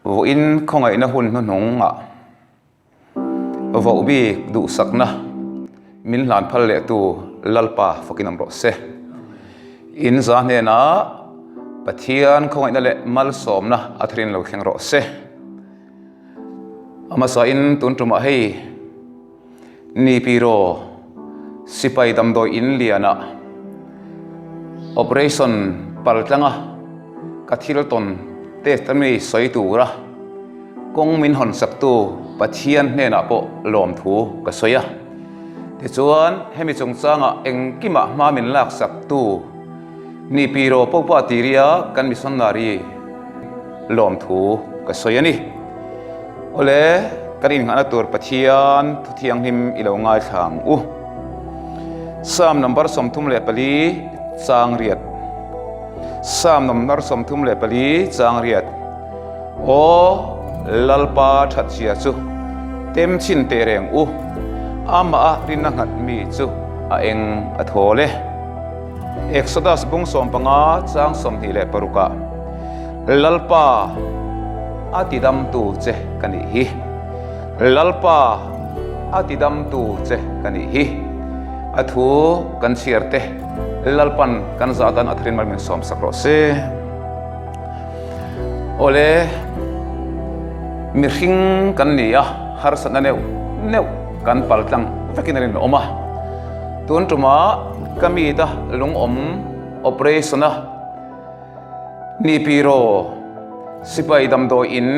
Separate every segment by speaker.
Speaker 1: Vawiin khawngaihna hun hnuhnungah voh bik duhsakna min hlan phal lehtu Lalpa fakin awm rawh se. In za hnenah Pathian khawngaihna leh malsawmna a tharin lo thleng rawh se. A hmasain tun tumah hei Ni Piro sipai damdawi in lianah operation paltlanga ka thil tawn test ami sawi tura kawng min hawn saktu Pathian hnenah pawh lawmthu ka sawi a. Tichuan hemi chungchangah engkimah hma min lak saktu Ni Piro Popa tiria kan missionary lawmthu ka sawi a ni. Awle, kan innghahna tur Pathian thu thianghlim i lo ngaithla ang u. Psalm number 34 chang riat. Psalm number 34 chang riat. Aw Lalpa thatzia chu tem chhin teh reng u, amah a rinna nghat mi chu a eng a thawl e. Exodus bung 15 chang 26 ah Lalpa a tidamtu che ka nih hi. Lalpa a tidamtu che ka nih hi. A thu kan chhiar te Lalpan kan zah dan a tharin mal min sawm sak rawh se. Awle, mihring kan ni a, harsatna neuh neuh kan pal tlang vekin a rinawm a. Tun tumah ka mita lungawm operation a Nipiro sipai damdawi in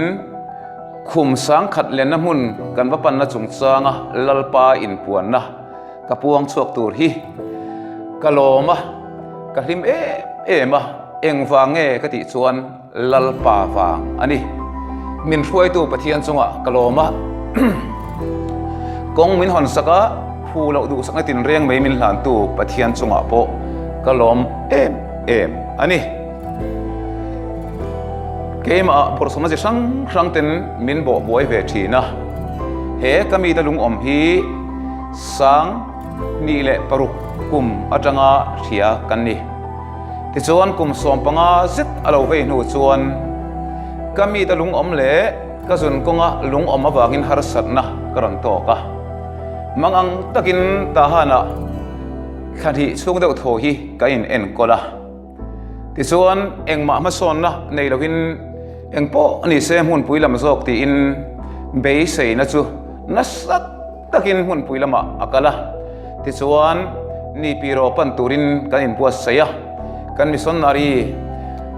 Speaker 1: khum sangkhat lenna hmun kan va panna chungchanga Lalpa inpuanna ka puang chhuak tur hi ka lawm a, ka hlim em em a, engvang nge ka tih chuan Lalpa vang a ni. Min hruaitu Pathian chungah ka lawm a, kawng min hawn sak a, phu loh duhsakna tinreng mai min hlantu Pathian chungah pawh ka lawm em em a ni. Keimah bawrhsawmna chi hrang hrang ten min bawh buai ve thin a, he ka mite lungawm hi sang hnih leh paruk kum atanga hria kan ni. Tichuan kum 15 zet a lo vei hnu chuan ka mite lungawm leh ka zun kawnga lungawm avangin harsatna ka rawn tawk a. Mangang takin Tahanah thla hnih chhung deuh thaw hi ka in enkawl a. Tichuan engmah hmasawnna nei lovin engpawh ni se hmunpui lam zawk tiin beiseina chu nasa takin hmunpui lamah a kal a. Tichuan ni Piro pan turin kan inbuatsaih a, kan missionary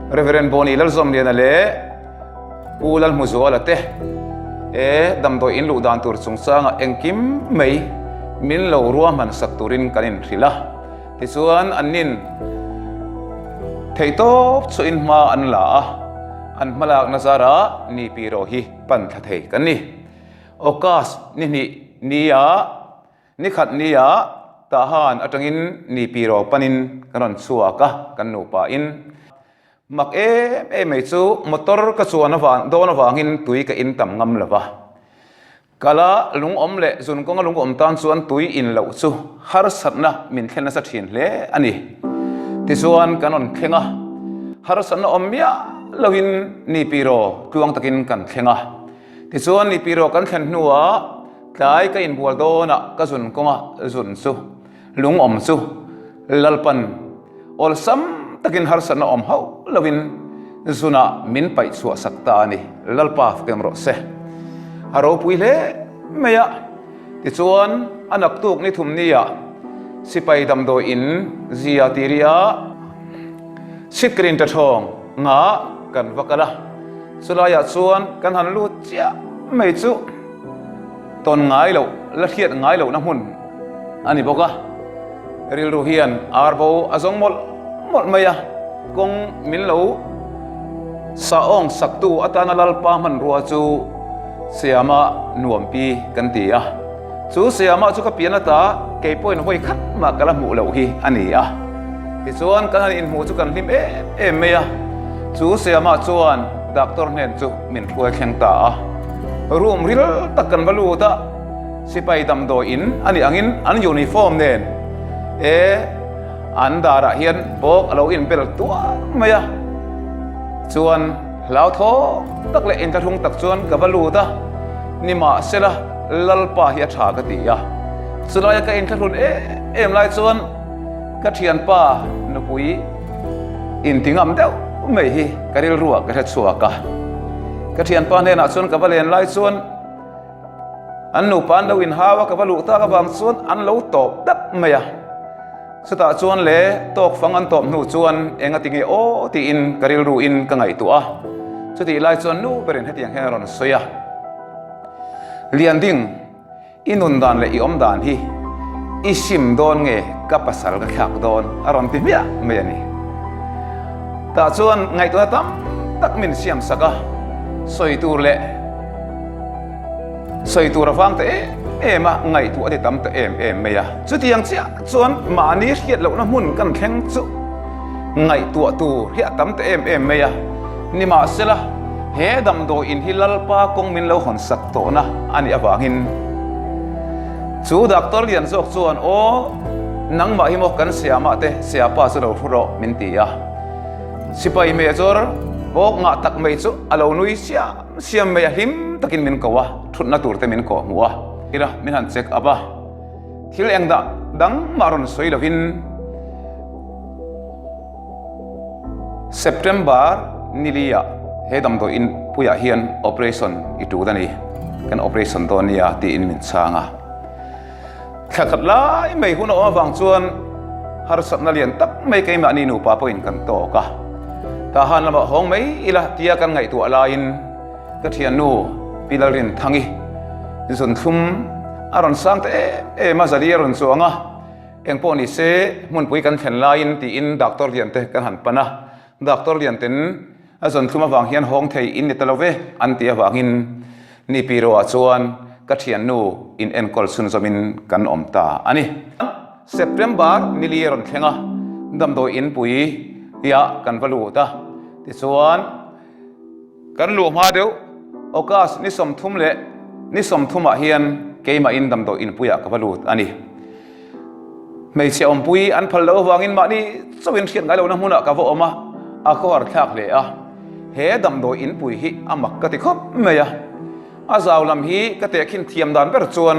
Speaker 1: Rev. Bawni Lalzawmliana leh Pu Lalhmuzuala te e damdawi in luh dan tur chungchangah engkim mai min lo ruahman sak turin kan inhrilh a. Tichuan annin theihtawp chu in hma an la a, an hmalakna zarah ni pi rawh hi pan thla thei kan ni. August ni hnih nia, ni khat nia Tahan atangin ni pi rawh panin kan rawn chhuak a, kan nupa in. Mak em em mai chu motor ka chuan avang dawn avangin tui ka in tam ngam lo va. Kala lungawm leh zun kawnga lungawm tan chuan tui in loh chu harsatna min thlen nasa thin hle a ni. Tichuan kan rawn thleng a, harsatna awm miah loin ni piraw tluang takin kan thleng a. Tichuan ni piraw kan thlen hnuah tlai ka inbual dawnah ka zun kawnga zun chu lungawm chu Lalpan Awlsam takin harsatna awm hauh loin zunah min paih chhuah sak ta a ni. Lalpa fkem rawh se. A ropui hle mai a. Tichuan a naktuk ni thum nia sipai damdawi in zia tiria sikrin ta thawng nga kan va kal a. Chulaiah chuan kan han lut chiah mai chu tawn ngai loh la hriat ngai lohna hmun a ni bawk a. Rilru hian ar bo a zawng mawlh mawlh mai a, kawng min lo sahawng saktu atana Lalpa hmanrua chu Siama nuampi kan ti a. Chu Siama chu ka pian ata kei pawhin hawi khat mah ka la hmuh loh hi a ni a. Tichuan kan han inhmuh chu kan hlim em em mai a, chu Siama chuan doctor hnen chu min hruai thleng ta a. Room ril tak kan va lut a. Sipai damdawi in a nih angin an uniform nen e an darah hian bawk a lo inbel tuar mai a, chuan. Hlauthawng tak leh inthlahrung tak chuan ka va lut a, nimahsela Lalpa hi a tha ka ti a. Chulaia ka inthlahrun em em lai chuan ka thianpa nupui inti ngam deuh mai hi ka rilruah ka hre chhuak a. Ka thianpa hnenah chuan ka va len lai chuan an nupa an lo inhau a, ka va luh tak avang chuan an lo tawp dap mai a. Chutah chuan le tawk fang an tawp hnu chuan eng a ti nge aw tiin ka rilru in ka ngaihtuah a. Chutih lai chuan nu berin hetiang hian a rawn sawi a, Lianding, i nun dan leh i awm dan hi i sim dawn nge ka pasal ka thlak dawn a rawn ti hmiah mai a ni. Tah chuan ngaihtuahna tam tak min siam sak a, sawi tur leh sawi tur a vang ta em em a, ngaihtuah a ti tam ta em em mai a. Chutiang chiah chuan mahni hriat lohna hmun kan thleng chu ngaihtuah tur hi a tam ta em em mai a. Nimahsela, he damdawiin hi Lalpa kawng min lo hawn sak tawhna a nih avangin chu doctor lian zawk chuan, Aw, nangmah hi maw kan siamah te siapa chu lo hru rawh min ti a. Sipai major bawk ngah tak mai chu a lo nui siam siam mai a, hlim takin min ko a, thutna tur te min kawh hmuh a. Ira, min han check up a. Thil eng dah dang mah rawn sawi lovin September nili ah he damdawi in puiah hian operation i tul a ni, kan operation dawn nia tiin min chhang a. Thla khat lai mai hun a awm avang chuan harsatna lian tak mai keimahni nupa pawhin kan tawk a. Tahan lamah hawng mai ila tia kan ngaihtuah laiin Ka thiannu Pi Lalrinthangi zunthlum a rawn sang ta em em a, zali a rawn chuang a, engpawh ni se hmunpui kan thlen laiin tiin Doctor Liante kan han pan a, Doctor Lianten a zunthlum avang hian hawng thei in ni ta lo ve an tih avangin ni pi ruah chuan ka thiannu in enkawl chhunzawmin kan awm ta a ni. September nili a rawn thleng a, damdawi inpui ah kan va lut a, tichuan, Kan luh hma deuh, August ni 30 leh ni 30 ah hian keimahin damdawi inpuiah ka va lut a ni. Hmeichhe awmpui an phal loh avangin mahni chauhin hriat ngai lohna hmunah ka va awm a, a khawhar thlak hle a. He damdawi inpui hi a mak ka ti khawp mai a. A zau lam hi ka tehkhin thiam dan ber chuan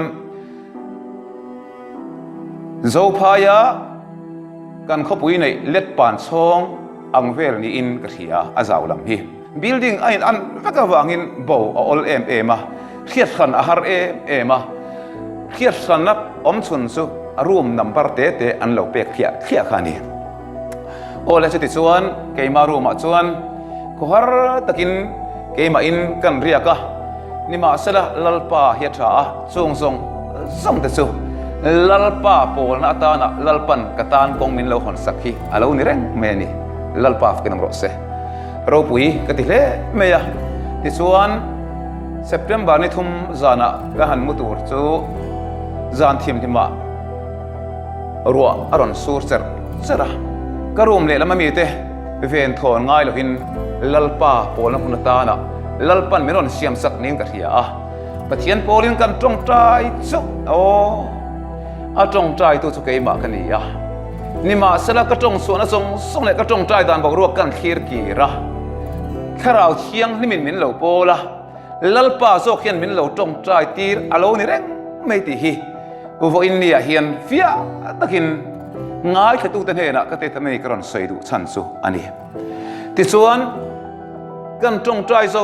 Speaker 1: Zophaia kan khawpui neih let pan chhawng ang vel niin ka hria a zau lam hi. Building a in an vek avangin bo a awl em em a, hriat hran a har em em a, hriat hranna awm chhun chu a room number te te an lo pek thliah thliah kha a ni. Aw le chuti chuan keimah room ah chuan khawhar takin keimahin kan riak a, nimahsela Lalpa hi a tha a, chung zawng zawng te chu Lalpa pawlna atana Lalpan ka tan kawng min lo hawn sak hi a lo ni reng mai a ni. Lalpa fakin awm rawh se. Ropui ka ti hle mai a, tichuan September ni thum zanah ka han mu tur chu zan thimhlimah Ruah a rawn sur cherh cherh a, ka room lehlam a mite ven thawn ngai lovin Lalpa pawlna hmun atana Lalpan min rawn siam sak niin ka hria a, Pathian pawlin kan tawngtai chu aw, a tawngtaitu chu keimah ka ni a, nimahsela ka tawng chhuahna zawng zawng leh ka tawngtai dan boruak kan thlir kir a, Thlarau Thianghlimin min lo pawl a. Lalpa zawk hian min lo tawngtai tir a lo ni reng mai tih hi vawiin ni ah hian fiah takin ngaithlatute hnenah ka teta mai ka rawn sawi duh chhan chu a ni. Tichuan, kan tawngtai zo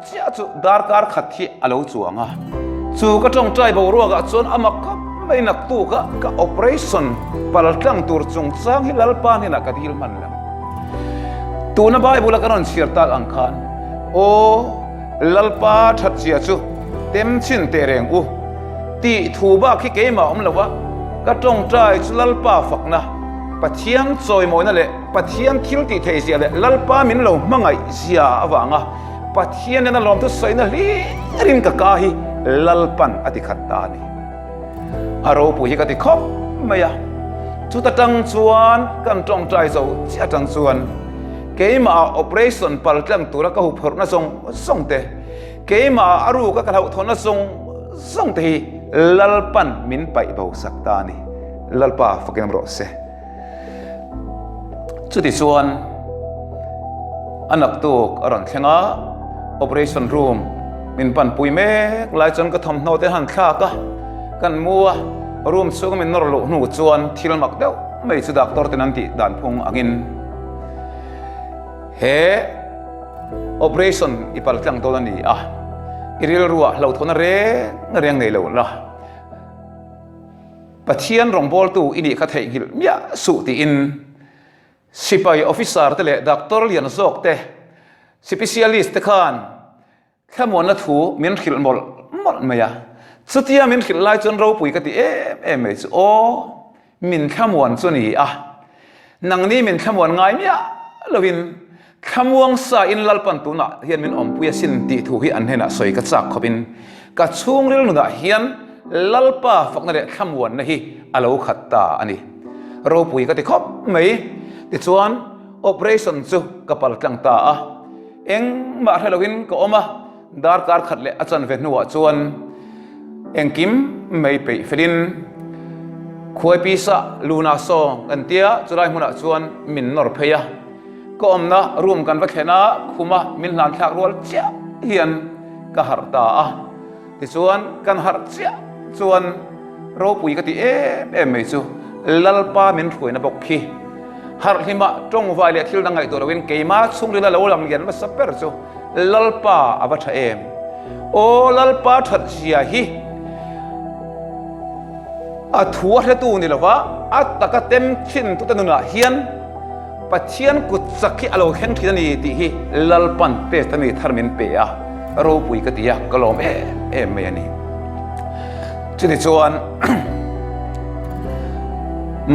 Speaker 1: chiah chu darkar khat hi a lo chuang a, chu ka tawngtai boruakah chuan a mak khawp mai naktuka ka operation paltlang tur chungchang hi Lalpa hnenah ka dil hman lo. Tuna Bible-a kan rawn chhiar tak ang khan, Aw Lalpa thatzia chu tem chhin teh reng u tih thu bak hi keimah awm lo a, ka tawngtai chu Lalpa fakna, Pathian chawimawina leh Pathian thil tih theih zia leh Lalpa min lo hmangaih zia avanga Pathian nena lawmthu sawina hlirin ka ka hi Lalpan a ti khat ta a ni. A ropui hi ka ti khawp mai a, chuta tang chuan kan tawngtai zo chiah atang chuan keimah operation paltlang tura ka huphurhna zawng zawng te, keimah a ruka ka hlauhthawnna zawng zawng te hi Lalpan min paih bo sak ta a ni. Lalpa fakin rawh se. Chutichuan. A naktuk a rawn thleng a, operation room min panpui mek lai chuan ka thawmhnaw te han thlak a, kan mu a, room chhunga min nawr luh hnu chuan thil mak deuh mai chu doctor ten an tih dan phung angin he operation i pal tlang dawn a ni a, i rilruah hlauhthawn reng reng nei lo la. Pathian rawngbawltu i nih kha theihnghilh miah suh tiin Sipai officer te leh doctor lian zawk te, sipisialist te khan thlamuanna thu min hrilh mawlh mawlh mai a. Chutia min hrilh lai chuan ropui ka ti em em mai chu aw, min thlamuan chu ni a. Nangni min thlamuan ngai miah lovin Thlamuang sa in Lalpan tunah hian min awmpui asin tih thu hi an hnenah sawi ka chak khawpin ka chhungril nunah hian Lalpa fakna leh thlamuanna hi a lo khat ta a ni. Ropui ka ti khawp mai. Tichuan operation chu ka pal tlang ta a, engmah hre loin ka awm a, darkar khat leh a chanve hnuah chuan engkim mai peih felin khuai pisa luna sawng kan tia chulai hmunah chuan min nawr phei a. Ka awmna room kan va thlen a, khuma min hlan thlak rual chiah hian ka harh ta a. Tichuan kan harh chiah chuan ropui ka ti em em mai chu Lalpa min hruaina bawk khi. Harh hlima tawngvai leh thil dang ngaihtuah loin keima chhungrila lo lang lian hmasa ber chu Lalpa a va tha em. Aw Lalpa that zia hi a thu a hretu ni lova a taka tem thin tute nunah hian Pathian kut chak hi a lo thleng thin a ni tih hi Lalpan test a mi thar min pe a, ropui ka ti a, ka lawm em em mai a ni. Chuni chuan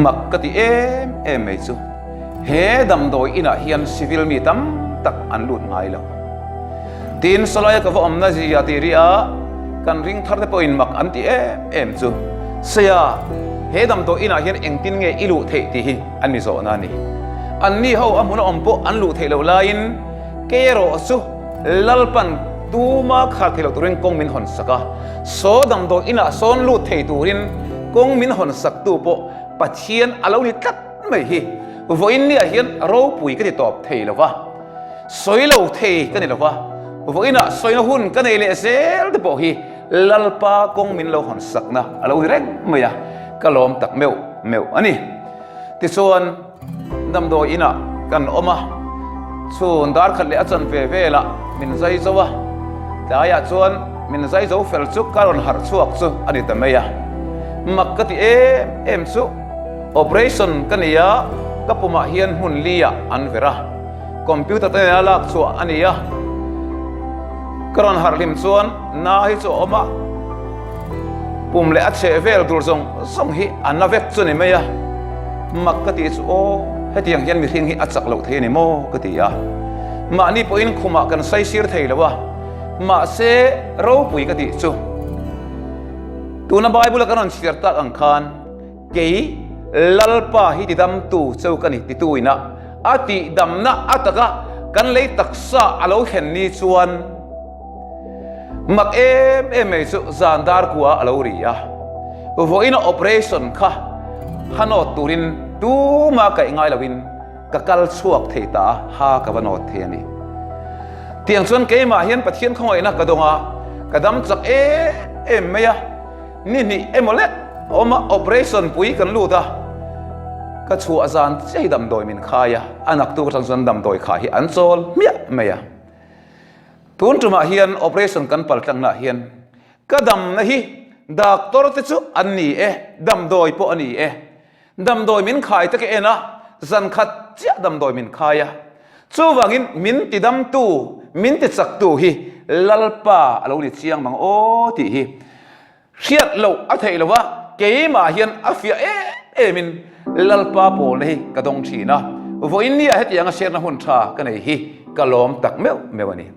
Speaker 1: mak ka ti em em mai chu he damdawi inah hian civil mi tam tak an lut ngai lo. Tin, sawlaia ka va awmna zia tih rih a, kan ring thar te pawhin mak an ti em em chu. Saya, he damdawi inah hian engtin nge i luh theih tih hi an mi zawhna a ni. Anni ho a hmuna awm pawh an luh theih loh laiin kei erawh chu Lalpan tuma khar thei lo turin kawng min hawn sak a, saw damdawi inah sawn lut thei turin kawng min hawn saktu pawh Pathian a lo ni tlat mai hi vawiin niah hian ropui ka ti tawp thei lo va. Sawi lo thei ka ni lo va, vawiinah sawina hun ka nei leh zel te pawh hi Lalpa kawng min lo hawn sakna a lo ni reng mai a, ka lawm tak meuh meuh a ni. Tichuan, damdawi inah kan awm a, chhun dar khat leh a chanve velah min zai zo a, tlaiah chuan min zai zo fel chu ka rawn harh chhuak chu a ni ta mai a, mak ka ti em em chu operation ka nei a, ka pumah hian hmun li ah an ver a. Computer te nena lak chhuah a ni a, ka rawn harh hlim chuan na hi chu a awm a, pum leh a chheh vel tur zawng zawng hi a na vek chu a ni mai a, mak ka tih chu aw hetiang hian mihring hi a chak loh thei a ni maw ka ti a, mahni pawhin khumah kan saisir thei lo a, mahse ropui ka tih chu tuna Bible a kan rawn chhiar tak ang khan Kei Lalpa hi tidamtu cheu ka ni titu ina a tihdamna a taka kan lei taksa a lo thlen ni chuan mak em em mai chu zan dar kua a lo ri a. Vawiina operation kha ha nawt turin tuma kaih ngai loin ka kal chhuak thei ta a, ha ka va nawt thei a ni. Tiang chuan keimah hian Pathian khawngaihna ka dawng a, ka dam chak em em mai a. Ni hnih emaw lek a awm a, operation pui kan lut a, ka chhuah zan chiah hi damdawi min khai a, a naktuk atang chuan damdawi khah hi an chawl hmiah mai a. Tun tumah hian operation kan pal tlangnaah hian ka damna hi doctor te chu an ni e, damdawi pawh a ni e. Damdawi min khai te ka en a, zan khat chiah damdawi min khai a. Chuvangin min tidamtu, min tichaktu hi Lalpa a lo ni chiang mang aw tih hi hriat loh a theih lo va, keimah hian a fiah em emin Lalpa pawlna hi ka dawng thin a, vawiin nia hetianga hriatna hun tha ka nei hi ka lawm tak meuh meuh a ni.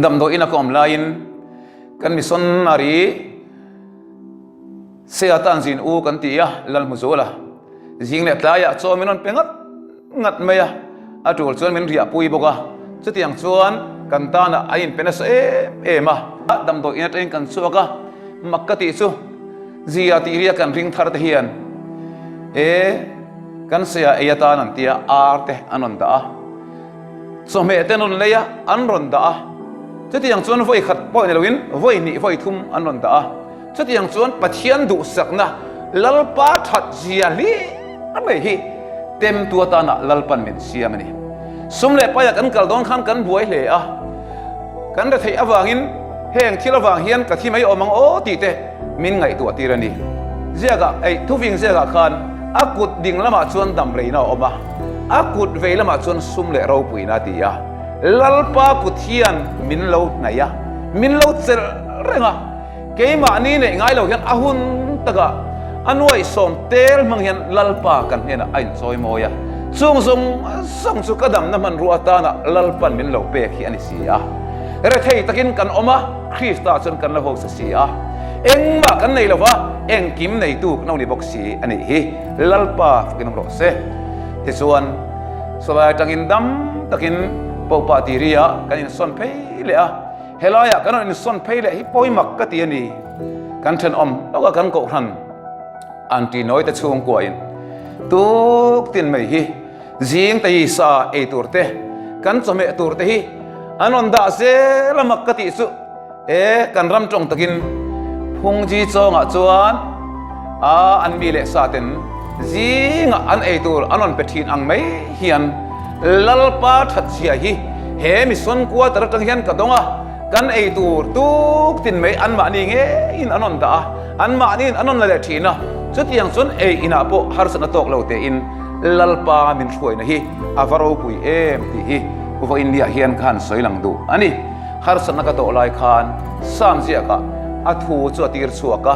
Speaker 1: Damdawiin a ka awm laiin kan missionary Seia tan zin u kan ti a, Lalhmuzuala zing leh tlaiah chaw min rawn pe ngat ngat mai a, a tul chuan min riahpui bawk a, chutiang chuan kan tanah a inpe nasa em em a, damdawi in atangin kan chhuak a, mak ka tih chu zia tih ria kan ring thar te hian e kan seia ei atan an tia ar te an rawn dah a. Chawhmeh te an rawn lei a, an rawn dah a. Chutiang chuan vawi khat pawh ni loin vawi hnih vawi thum an rawn dah a. Chutiang chuan Pathian duhsakna Lalpa that zia hlir mai hi temtu atana Lalpan min siam a ni. Sum leh paiah kan kal dawn khan kan buai hle a, kan retheih avangin heng thil avang hian ka thi mai awm ang aw tih te min ngaihtuah tir a ni. Ziakah ei thuving ziakah khan a kut ding lamah chuan damreina a awm a, a kut vei lamah chuan sum leh ropuina a ti a. Lalpa kut hian min lo hnaih a, min lo chelh reng a. Keimahni neih ngai lo hian a hun takah a nuaihsawm tel hmang hian Lalpa kan hnenah a inchawi mawi a. Chung zawng zawng chu ka damna hmanrua atana Lalpan min lo pek hi a ni si a. Rethei takin kan awm a, Krista chuan kan la hausa si a. Engmah kan nei lova, engkim neitu kan lo ni bawk si a nih hi. Lalpa fakin awm rawh se. Tichuan, sawlai atangin dam takin Popa Tiri-ah kan insawn phei leh a. Helaiah kan rawn insawn phei leh hi pawimak ka ti a ni. Kan thenawm lawka kan kohhran Aunty Nawi te chhungkuain tuk tin mai hi zing te hi sa ei tur te, kan chawhmeh tur te hi an rawn dah zel a mak ka tih chu e kan ram tawng takin Phungji chawngah chuan a an mi leh sa ten zingah an ei tur an rawn pe thin ang mai hian Lalpa thatchhia hi he mission quarter atang hian ka dawng a, kan ei tur tuk tin mai anmahni ngeiin an rawn dah a, anmahniin an rawn la leh thin a, chutiang chuan ei inah pawh harsatna tawk lo tein Lalpa min hruaina hi a va ropui em tih hi vawiin niah hian ka han sawi lang duh a ni. Harsatna ka tawh lai khan Sam ziakah a thu chu a tir chhuak a,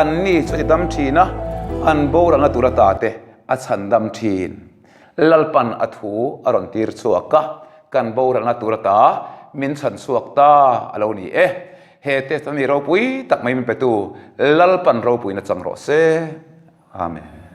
Speaker 1: anni chu a ti dam thin a, an boralna tur ata te a chhandam thin. Lalpan a thu a rawn tir chhuak a, kan boralna tur ata min chhan chhuak ta a lo ni e. He test a mi ropui tak mai min petu Lalpan ropuina chang rawh se. Amen.